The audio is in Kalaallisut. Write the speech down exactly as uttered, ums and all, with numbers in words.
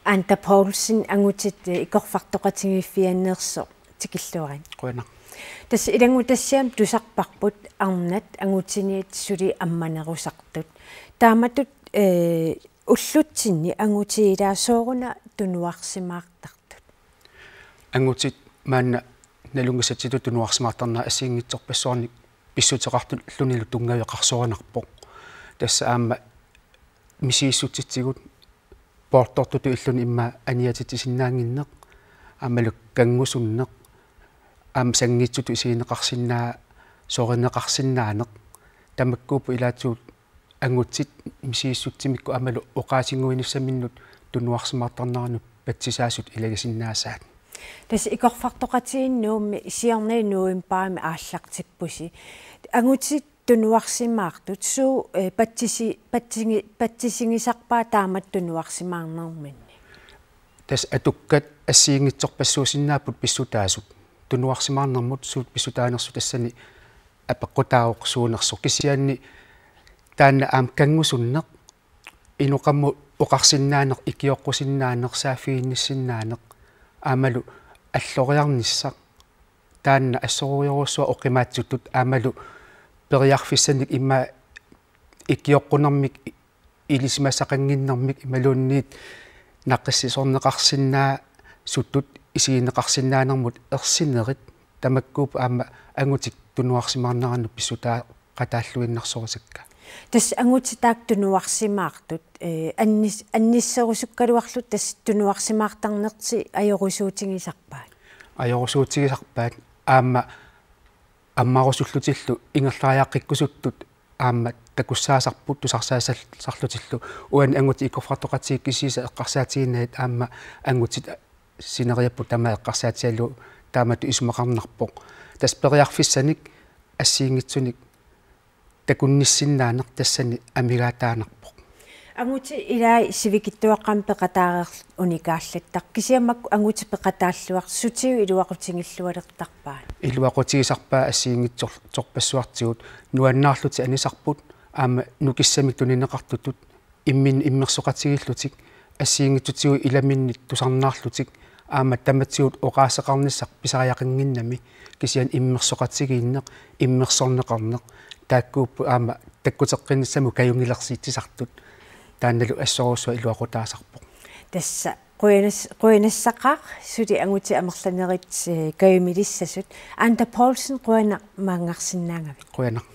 Anda Poulsen, angutit, eh, ikorfartoqatigiiffianneersoq, tikilluarit. Qujanaq. Tassa ilanngutassiami tusarparput arnat angutiniit suli ammanerusartut. Taamatut, eh, ullutsinni angutit ilaat sooruna tunuarsimaartartut? Angutit maanna nalunngisatsitut tunuarsimaartarnerat assigiinngitsorpassuarnik pissuteqarlunilu tunngaveqarsorinarpoq. Tassa aamma misigissutsitsigut poortortutut illuni immaqa aniatitsisinnaannginneq, aammalu kanngusunneq, aamma sanngiitsutut isigineqarsinnaa-, soqutigineqarsinnaaneq, tamakkuupput ilaatigut angutit misigissutsimikkut aammalu oqaasinnguinissaminnut tunuarsimaartarnerannut patsisaasut ilagisinnaasaat. Tassa ikorfartoqatigiinni Nuummi siorna novembarimi aallartippusi. Angutit tunuarsimaartut suut, eh, patsisi-, patsigi-, patsisigisarpaat taamatut tunuarsimaarnerminni? Tassa atukkat assigiinngitsorpassuusinnaapput pissutaasut. Tunuarsimaarnermut suut pissutaanersut tassani apeqqutaavoq suunersoq, kisianni taanna aamma kanngusunneq, inoqammut oqarsinnaaneq, ikioqqusinnaaneq, saaffiginnissinnaaneq, aammalu alloriarnissaq. Taanna assorujussuaq oqimaatsutut aammalu periarfissanik immaqa ikioqqunermik, ilisimasaqannginnermik imaluunniit naqqissisorneqarsinnaasutut isigineqarsinnaanermut ersinerit tamakkuupput aamma angutit tunuarsimaarnerannut pissutaaqataalluinnarsorusakka. Tassa angutit taakku tunuarsimaartut, eh, annis-, annisserusukkaluarlutik tassa tunuarsimaartarnertik ajorusuutigisarpaat? Ajorusuutigisarpaat, aamma ammarusullutillu ingerlariaqqikkusuttut aamma takussaasarput tusarsaasarlutillu. Uani angutit ikorfartoqatigiit kisiisa eqqarsaatiginerit aamma angutit sineriapput tamaat eqqarsaatigalugu taamatut isumaqarnarpoq. Tassa periarfissanik assigiinngitsunik takunnissinnaaneq tassani amigaataanarpoq. Angutit ilaat sivikitsuaqqamik peqataareerluni unikaallattaq, kisianni makku angutit peqataalluartut sutigut iluaqutigillualertarpaat? Iluaqutigisarpaat assigiinngitsor-, -tsorpassuartigut, nuannaarlutik anisarput aamma nukissamik tunineqartutut immin-, immersoqatigiillutik assigiinngitsutigut ilaminnit tusarnaarlutik aamma tamatigut oqaaseqarnissaq pisariaqannginnami, kisianni immersoqatigiinneq, immersorneqarneq, taakkuupput aamma takkuteqqinnissamut kajunngilersiitsisartut. Taannalu assorujussuaq iluaqutaasarpoq. Tassa qujanas-, qujanassaqaaq suli angutit amerlanerit, eh, kajumilissasut. Anda Poulsen, qujanaq maanngarsinnaagavit. Qujanaq.